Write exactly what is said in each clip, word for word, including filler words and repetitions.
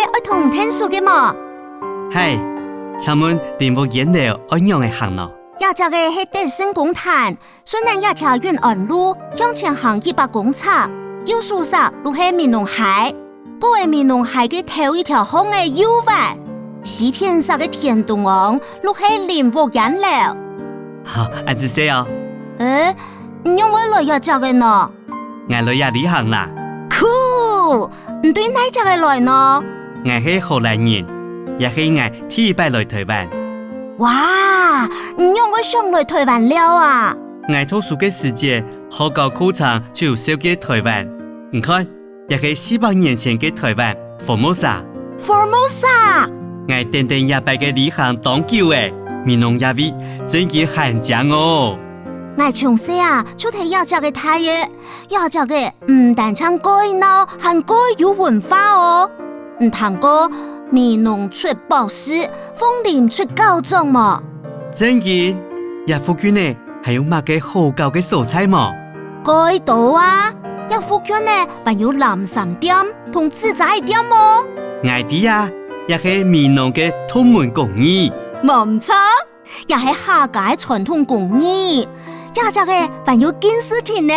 愛同你𢯭手个無？係，請問林屋菸樓愛仰仔行呢？這隻个係德勝公壇，順等這條永安路向前行一百公尺，右手析就係美濃溪。過了美濃溪个頭一條巷仔右彎，西片析个田中央就係林屋菸樓。哈，恁仔細哦！欸，你仰會來這隻个呢？ 𠊎來這旅行啦。Cool！你對哪隻个來呢？𠊎係荷蘭人，這係𠊎第一擺來臺灣。哇，你仰會想來臺灣尞啊？𠊎讀書个時節，學校課程就有紹介臺灣。你看，這係四百年前个臺灣，Formosa。Formosa！𠊎等等這擺个旅行當久了，美濃這位真經還靚哦！𠊎從細啊，就在這隻个大个， 這隻个毋單淨蓋鬧，還蓋有文化哦！你聽過美濃出博士，鳳林出校長無？真經，這附近仔還有麼个好搞个所在無？蓋多啊！這附近仔還有藍衫店同紙遮仔店哦！𠊎知啊，這係美濃个獨門工藝。無毋著！ 這係客家个傳統工藝，這隻个還有敬字亭呢。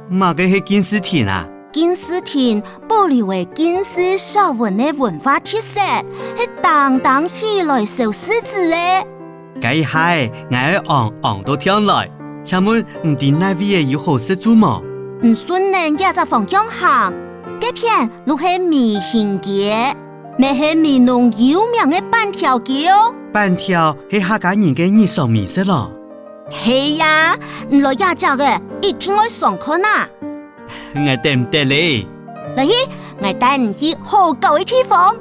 麼个係敬字亭啊？敬字亭保留了敬字惜文个文化特色，係當當起來燒字紙个。該一下仔，𠊎愛昂昂到暢來。請問你知哪位仔有好食晝無？你順等這隻方向行，該片就係美興街。 乜係美濃有名个粄條街哦。粄條係客家人个日常美食咯。係啊，你來這隻个一定愛嚐看啊！𠊎等毋得咧。來去，𠊎帶你去好搞个地方。